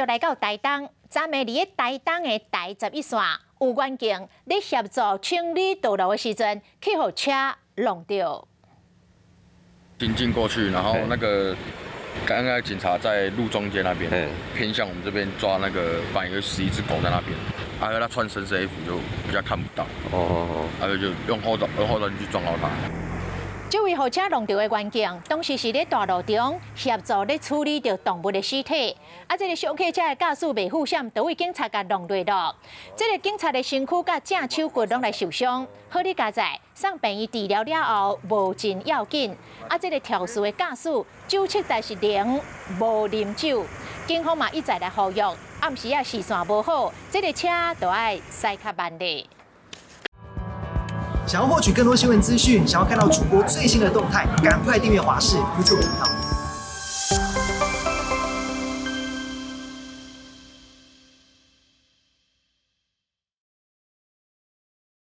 續來到台東，昨暝佇咧台東的台11線，有員警咧協助清理道路的時陣，去予車挵著。行進過去，然後那個剛剛警察在路中間那邊，偏向我們這邊抓那個，反正有11隻狗在那邊，啊，他穿深色衣服就比較看不到，哦，啊，就用後照去撞到他。這位予車挵著的員警，當時是咧大路中協助咧處理著動物的屍體。啊，這个小客車的駕駛袂負險，就予警察共挵落囉。這个警察的身軀佮正手骨攏來受傷，好佳哉送病院治療了後無真要緊。啊，這个肇事的駕駛酒測但是零，無啉酒。警方嘛一再來呼籲，暗時仔視線無好，這个車都愛駛較慢咧。想要獲取更多新聞資訊，想要看到主播最新的動態，趕快訂閱華視 YouTube 頻道。